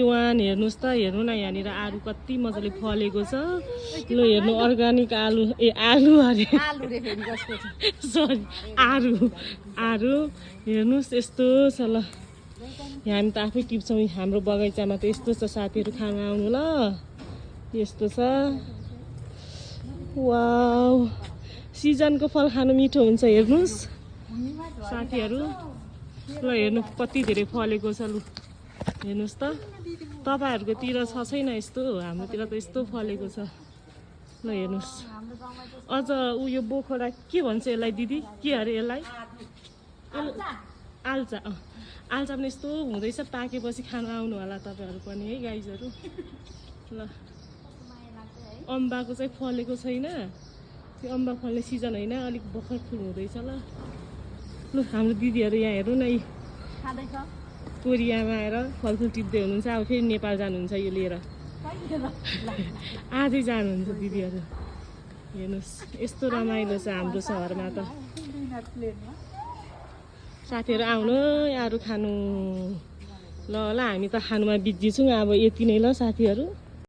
one हेर्नुस् त हेर्नु न यहाँनिर आलु कति मजाले फलेको छ ल हेर्नु अर्गानिक आलु आलु अरे सरी आरु हेर्नुस् यस्तो छ ल यहाँ हामी त आफै टिप्छौँ हाम्रो बगैँचामा त यस्तो छ साथीहरू खान आउनु ल यस्तो छ वाउ सिजनको फल खानु मिठो हुन्छ हेर्नुस् साथीहरू ल हेर्नु कति धेरै फलेको छ लु हेर्नुस् त तपाईहरुकोतिर छ छैन यस्तो हाम्रोतिर त यस्तो फलेको छ ल हेर्नुस् अझ यो बोखरा के भन्छ यसलाई दिदी के अरे यसलाई आल्चा आल्चा पनि यस्तो हुँदैछ पाकेपछि खान आउनु होला तपाईहरु पनि है गाइजहरु ल अम्बाको चाहिँ फलेको छैन त्यो अम्बा फल्ने सिजन हैन अलिक भर्खर फुल हुँदैछ ल ल हाम्रो दिदीहरु यहाँ हेर्नु न खादैछ कोरियामा आएर फलफुल टिप्दै हुनुहुन्छ अब फेरि नेपाल जानुहुन्छ यो लिएर आजै जानुहुन्छ दिदीहरु हेर्नुस् यस्तो रमाइलो छ हाम्रो शहरमा त साथीहरु आउनु यारु खानु ल हामी त खानुमा बिजी छौं अब यति नै ल साथीहरु